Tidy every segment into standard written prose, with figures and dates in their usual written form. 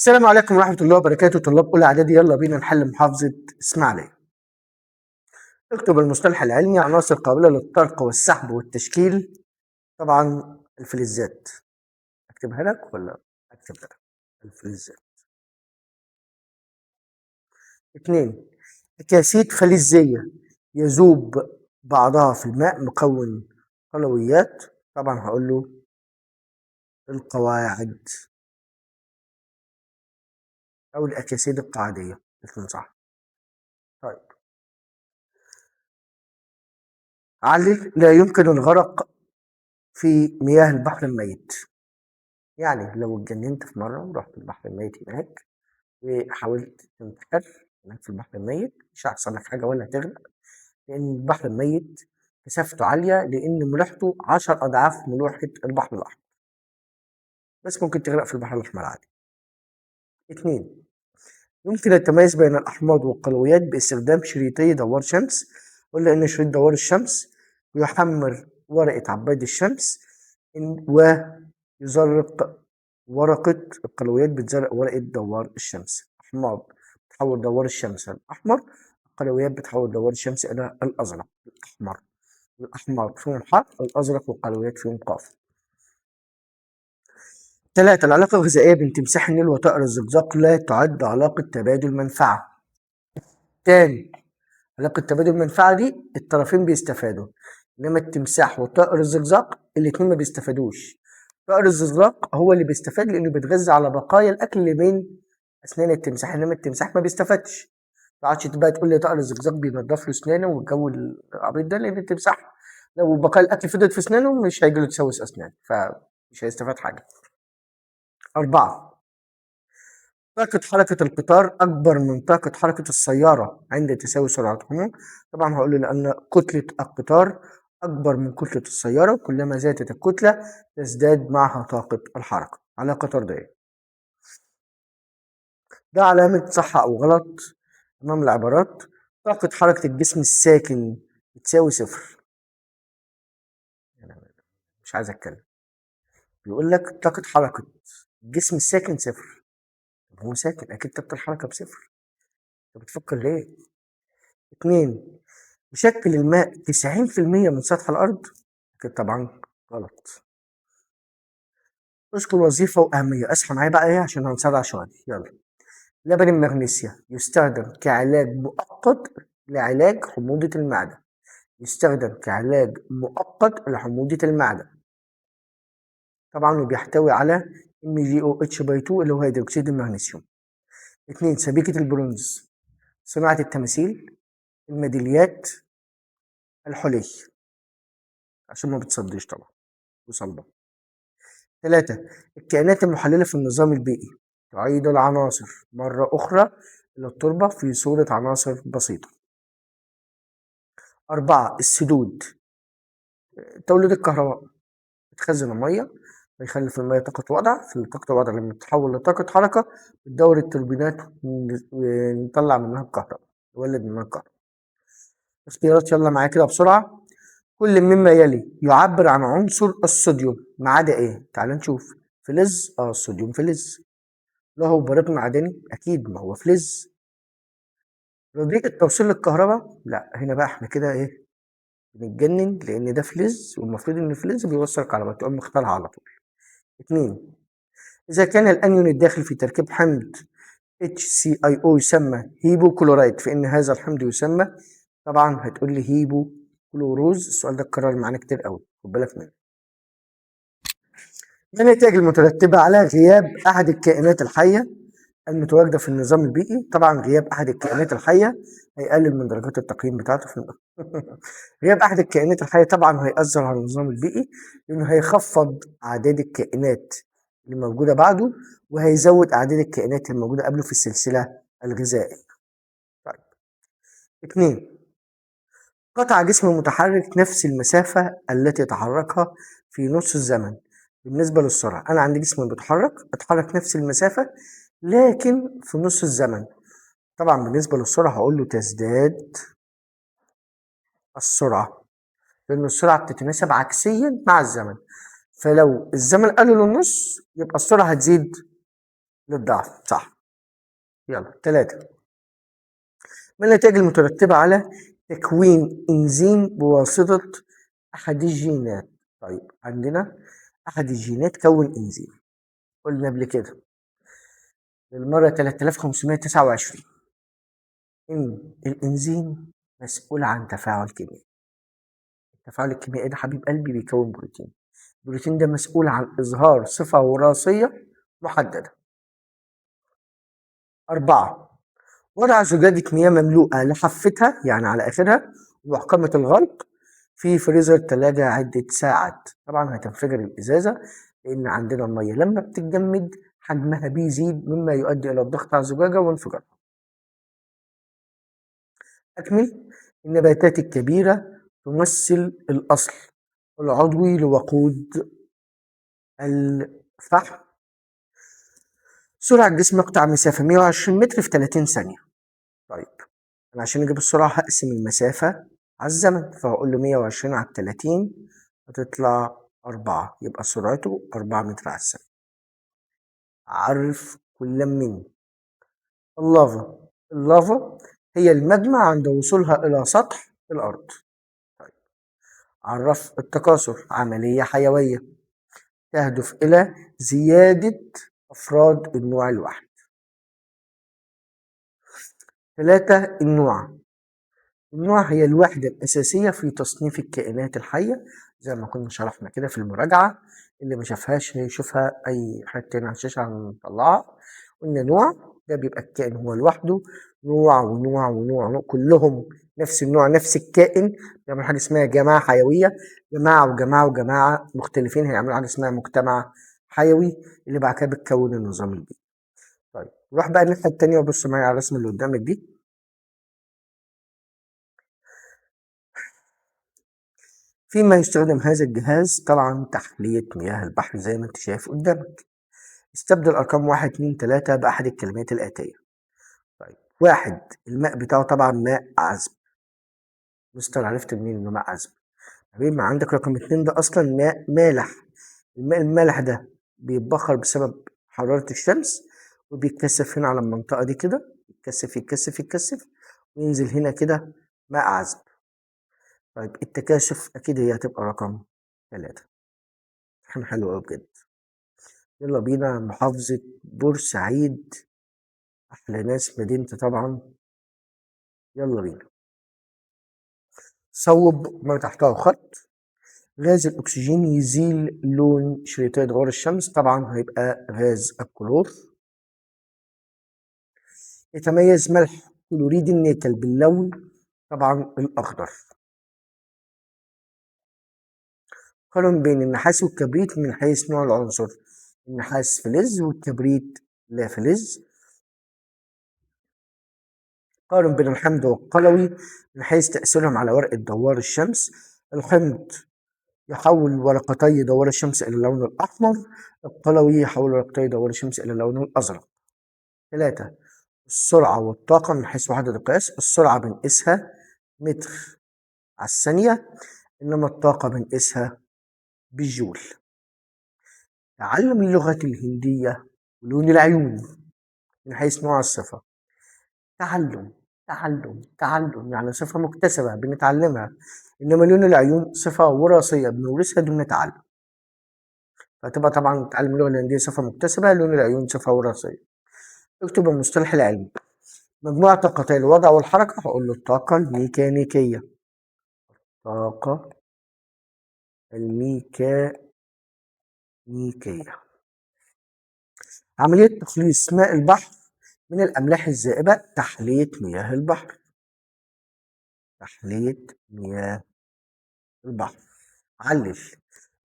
السلام عليكم ورحمة الله وبركاته، طلاب أولى إعدادي. يلا بينا نحل محافظة إسماعيلية. اكتب المصطلح العلمي: عناصر قابلة للطرق والسحب والتشكيل. طبعا الفلزات. أكتبها لك ولا أكتبها لك؟ الفلزات. 2، أكاسيد فلزية يذوب بعضها في الماء مكون قلويات. طبعا هقول له القواعد أو الأكاسيد القاعدية، الاثنين صح. طيب علل: لا يمكن الغرق في مياه البحر الميت. يعني لو اتجننت في مرة ورحت البحر الميت هناك وحاولت تنتحر هناك في البحر الميت، مش هيحصل لك حاجة ولا هتغرق، لأن البحر الميت كثافته عالية، لأن ملوحته 10 أضعاف ملوحة البحر الأحمر، بس ممكن تغرق في البحر الأحمر عادي. 2، يمكن التميز بين الأحماض والقلويات باستخدام شريطي دوار شمس. قلنا إن شريط دوار الشمس يحمر ورقة عباد الشمس ويزرق ورقة القلويات، بتزرق ورقة دوار الشمس. أحماض بتحول دوار الشمس الأحمر، القلويات بتحول دوار الشمس إلى الأزرق. الأحمر الأحمر فيهم حاء، الأزرق والقلويات فيهم قاف. 3، العلاقة الغذائية بين تمساح النيل وطائر الزقزاق لا تعد علاقة تبادل منفعة. تاني، علاقة تبادل منفعة دي الطرفين بيستفادوا، إنما التمساح وطائر الزقزاق الاتنين ما بيستفادوش. طائر الزقزاق هو اللي بيستفاد لأنه بيتغذى على بقايا الأكل اللي بين أسنان التمساح، إنما التمساح ما بيستفادش. ما تقعدش بقى تقول لي طائر الزقزاق بينضف له أسنانه والجو العبيط ده، لأن التمساح لو بقايا الأكل فضلت في أسنانه مش هيجي له تسوس أسنان، فمش هيستفاد حاجة. 4، طاقة حركة القطار أكبر من طاقة حركة السيارة عند تساوي سرعتهما. طبعا هقول له لأن كتلة القطار أكبر من كتلة السيارة، وكلما زادت الكتلة تزداد معها طاقة الحركة. علاقة طردية. ده علامة صح أو غلط أمام العبارات. طاقة حركة الجسم الساكن بتساوي 0. مش عايز أتكلم. بيقول لك طاقة حركة الجسم الساكن 0. طب هو ساكن أكيد طاقة الحركة ب0، أنت بتفكر ليه؟ 2، يشكل الماء 90% من سطح الأرض. أكيد طبعا غلط. اذكر وظيفة وأهمية. اصحى معايا بقى إيه عشان هنسرع شوية. يلا. لبن المغنيسيا يستخدم كعلاج مؤقت لعلاج حموضة المعدة. يستخدم كعلاج مؤقت لحموضة المعدة. طبعا وبيحتوي على ام جي او اتش باي 2 اللي هو هيدروكسيد المغنيسيوم. 2، سبيكة البرونز، صناعة التماثيل، الميداليات، الحلي عشان ما بتصديش طبعا وصلبة. 3، الكائنات المحللة في النظام البيئي تعيد العناصر مرة أخرى إلى التربة في صورة عناصر بسيطة. 4، السدود، توليد الكهرباء، بتخزن المية، بيخلي في المية طاقة وضع، في طاقة الوضع لما بتتحول لطاقة حركة بتدور التوربينات ونطلع منها الكهرباء، نولد منها الكهرباء. اختيارات يلا معايا كده بسرعة. كل مما يلي يعبر عن عنصر الصوديوم ما عدا ايه؟ تعال نشوف. فلز، الصوديوم فلز. له بريق معدني، اكيد ما هو فلز. رديء التوصيل للكهرباء، لا هنا بقى احنا كده ايه بنتجنن، لان ده فلز والمفروض ان الفلز بيوصل كهرباء، تقوم مختارها على طول. 2، اذا كان الانيون الداخل في تركيب حمض HCIO يسمى هيبوكلورايد، فان هذا الحمض يسمى، طبعا هتقول لي هيبوكلوروز. السؤال ده اتكرر معانا كتير قوي، خد بالك منه. ما النتائج المترتبة على غياب أحد الكائنات الحية المتواجدة في النظام البيئي؟ طبعا غياب أحد الكائنات الحية هيقلل من درجات التقييم بتاعته في غياب أحد الكائنات الحية طبعا هيأثر على النظام البيئي، لأنه هيخفض أعداد الكائنات اللي موجودة بعده وهيزود أعداد الكائنات الموجودة قبله في السلسلة الغذائية. طيب. 2، قطع جسم متحرك نفس المسافة التي تحركها في نص الزمن بالنسبة للسرعة. أنا عندي جسم بيتحرك، اتحرك نفس المسافة لكن في نص الزمن. طبعا بالنسبة للسرعة هقول له تزداد السرعة، لأن السرعة بتتناسب عكسيا مع الزمن، فلو الزمن قل للنص يبقى السرعة هتزيد للضعف، صح. يلا 3، ما النتائج المترتبة على تكوين إنزيم بواسطة أحد الجينات؟ طيب عندنا أحد الجينات كون إنزيم، قلنا قبل كده للمرة 3529 إن الإنزيم مسؤول عن تفاعل كيميائي. التفاعل الكيميائي ده حبيب قلبي بيكون بروتين، البروتين ده مسؤول عن إظهار صفة وراثية محددة. 4، وضع زجاجة مياه مملوءة لحفتها يعني على آخرها ومحكمة الغلق في فريزر تلاجة عدة ساعات. طبعا هتنفجر الإزازة لأن عندنا المية لما بتتجمد حجمها بيزيد مما يؤدي إلى الضغط على الزجاجة وانفجارها. أكمل. النباتات الكبيرة تمثل الأصل العضوي لوقود الفحم. سرعة الجسم يقطع مسافة 120 متر في 30 ثانية. طيب أنا عشان أجيب السرعة هقسم المسافة على الزمن، فهقول له 120 على 30 هتطلع 4، يبقى سرعته 4 متر على الثانية. عرف كل من اللافا. اللافا هي الماجما عند وصولها إلى سطح الأرض. طيب عرف التكاثر، عملية حيوية تهدف إلى زيادة أفراد النوع الواحد. 3، النوع. النوع هي الوحدة الأساسية في تصنيف الكائنات الحية، زي ما كنا شرحنا كده في المراجعة، اللي ما شافهاش هيشوفها أي حتة هنا على الشاشة هنطلعها. قلنا نوع ده بيبقى الكائن هو لوحده، نوع ونوع ونوع ونوع كلهم نفس النوع نفس الكائن، بيعملوا حاجة اسمها جماعة حيوية، جماعة وجماعة وجماعة مختلفين هيعملوا حاجة اسمها مجتمع حيوي اللي بعد كده بتكون النظام البيئي. طيب روح بقى الناحية التانية وبص معايا على الرسم اللي قدامك دي. فيما يستخدم هذا الجهاز طبعا تحلية مياه البحر زي ما انت شايف قدامك. استبدل أرقام 1 2 3 بأحد الكلمات الآتية. طيب 1 الماء بتاعه طبعا ماء عذب. مستر عرفت منين انه ماء عذب؟ حبيبي ما عندك رقم 2 ده اصلا ماء مالح، الماء المالح ده بيتبخر بسبب حرارة الشمس وبيتكثف هنا على المنطقة دي كده، يتكثف يتكثف يتكثف وينزل هنا كده ماء عذب. طيب التكاثف أكيد هي هتبقى رقم 3. احنا حلو أوي بجد. يلا بينا محافظة بورسعيد، أحلى ناس مدينتي طبعا. يلا بينا. صوب ما تحته خط. غاز الأكسجين يزيل لون شريطي دوار الشمس، طبعا هيبقى غاز الكلور. يتميز ملح كلوريد النيكل باللون طبعا الأخضر. قارن بين النحاس والكبريت من حيث نوع العنصر، النحاس فلز والكبريت لا فلز. قارن بين الحمض والقلوي من حيث تأثيرهم على ورقة دوار الشمس. الحمض يحول ورقتي دوار الشمس إلى اللون الأحمر، القلوي يحول ورقتي دوار الشمس إلى اللون الأزرق. 3، السرعة والطاقة من حيث وحدة القياس. السرعة بنقيسها متر على الثانية، إنما الطاقة بنقيسها بالجول. تعلم اللغة الهندية ولون العيون من حيث نوع الصفة. تعلم تعلم تعلم يعني صفة مكتسبة بنتعلمها، إنما لون العيون صفة وراثية بنورثها دون تعلم. فتبقى طبعا تعلم اللغة الهندية صفة مكتسبة، لون العيون صفة وراثية. اكتب المصطلح العلمي. مجموعة طاقتي الوضع والحركة، هقول له الطاقة الميكانيكية. الطاقة الميكانيكية. عملية تخليص ماء البحر من الأملاح الذائبة، تحلية مياه البحر. تحلية مياه البحر. علل.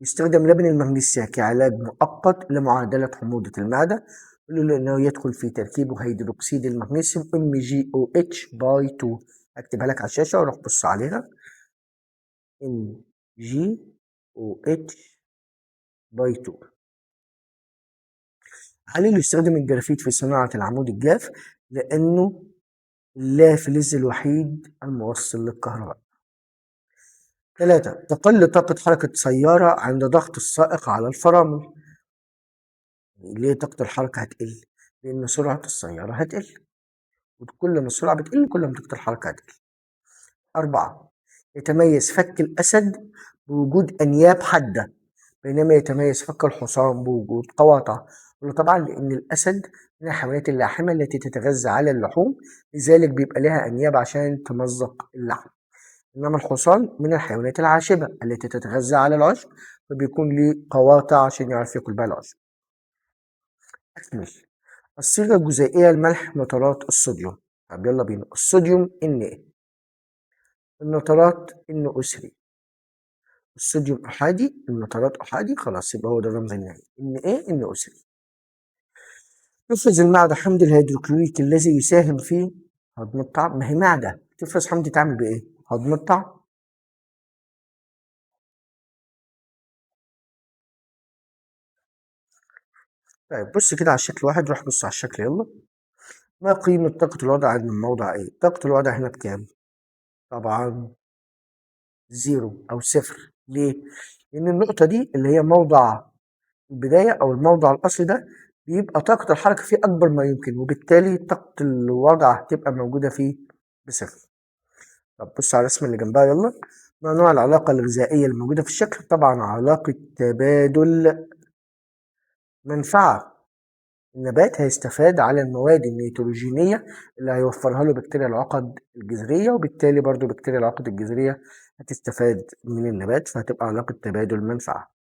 يستخدم لبن المغنيسيا كعلاج مؤقت لمعادلة حموضة المعدة، لأنه يدخل في تركيبه هيدروكسيد المغنيسيوم MgOH by 2. هكتبها لك على الشاشة وروح بص عليها. MgOH by 2. علل يستخدم الجرافيت في صناعة العمود الجاف لأنه لا فلز الوحيد الموصل للكهرباء. 3، تقل طاقة حركة سيارة عند ضغط السائق على الفرامل. ليه طاقة الحركة هتقل؟ لأن سرعة السيارة هتقل، وكل ما السرعة بتقل كل ما طاقة الحركة هتقل. 4، يتميز فك الأسد بوجود أنياب حادة، بينما يتميز فك الحصان بوجود قواطع. طبعا لأن الأسد من الحيوانات اللاحمة التي تتغذى على اللحوم، لذلك بيبقى لها أنياب عشان تمزق اللحم. إنما الحصان من الحيوانات العاشبة التي تتغذى على العشب، فبيكون ليه قواطع عشان يعرف ياكل بها العشب. أكمل الصيغة الجزيئية لملح نترات الصوديوم. طب يلا بينا. الصوديوم Na، النترات NO3، الصوديوم أحادي، النترات أحادي، خلاص يبقى هو ده الرمز النهائي NaNO3. تفرز المعدة حمض الهيدروكلوريك الذي يساهم في هضم الطعام. ما هي معدة تفرز حمض تعمل بإيه؟ هضم الطعام. طيب بص كده على الشكل واحد، روح بص على الشكل يلا. ما قيمة طاقة الوضع عند الموضع إيه؟ طاقة الوضع هنا بكام؟ طبعا 0 أو 0. ليه؟ لأن النقطة دي اللي هي موضع البداية أو الموضع الأصلي ده بيبقى طاقة الحركة فيه أكبر ما يمكن، وبالتالي طاقة الوضع هتبقى موجودة فيه بصفر. طب بص على الرسمة اللي جنبها يلا. ما نوع العلاقة الغذائية الموجودة في الشكل؟ طبعا علاقة تبادل منفعة. النبات هيستفاد على المواد النيتروجينية اللي هيوفرها له بكتيريا العقد الجذرية، وبالتالي برضو بكتيريا العقد الجذرية هتستفاد من النبات، فهتبقى علاقة تبادل منفعة.